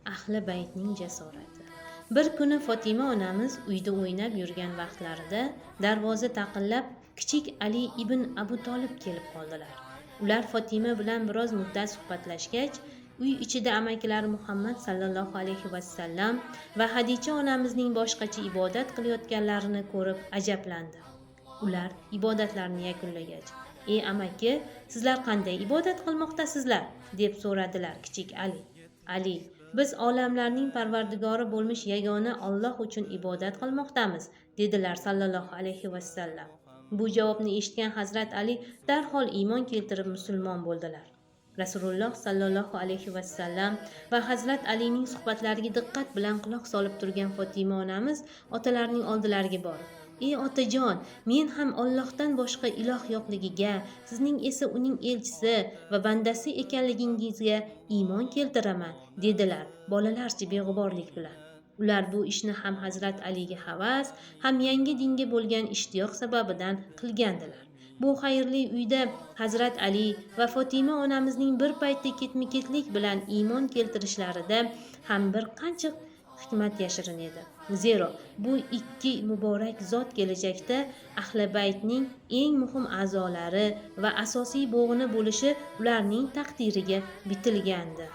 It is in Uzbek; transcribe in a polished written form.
Ahli baytning jasorati. Bir kuni Fotima onamiz uyda o'ynab yurgan vaqtlarida darvoza taqillab, kichik Ali ibn Abu Tolib kelib qoldilar. Ular Fotima bilan biroz muddat suhbatlashgach, uy ichida amakilari Muhammad sallallohu alayhi vasallam va Hadicha onamizning boshqacha ibodat qilayotganlarini ko'rib ajablandi. Ular ibodatlarini yakunlagach: "Ey amaki, sizlar qanday ibodat qilmoqdasizlar?" deb so'radilar kichik Ali. Ali: "Biz olamlarning parvardigori bo'lmish yagona Olloh uchun ibodat qilmoqdamiz", dedilar sallallohu alayhi vasallam. Bu javobni eshitgan Hazrat Ali darhol iymon keltirib, musulmon bo'ldilar. Rasululloh sallallohu alayhi vasallam va Hazrat Alining suhbatlariga diqqat bilan quloq solib turgan Fotima onamiz otalarining oldilariga borib: "Ey otajon, men ham Ollohdan boshqa iloh yo'qligiga, sizning esa uning elchisi va bandasi ekanligingizga iymon keltiraman", dedilar bolalarcha beg'uborlik bilan. Ular bu ishni ham Hazrat Aliga havas, ham yangi dinga bo'lgan ishtiyoq sababidan qilgandilar. Bu xayrli uyda Hazrat Ali va Fotima onamizning bir paytda ketma ketlik bilan iymon keltirishlarida ham bir qancha hikmat yashirin edi, zero bu ikki muborak zot kelajakda ahli baytning eng muhim a'zolari va asosiy bo'g'ini bo'lishi ularning taqdiriga bitilgandi.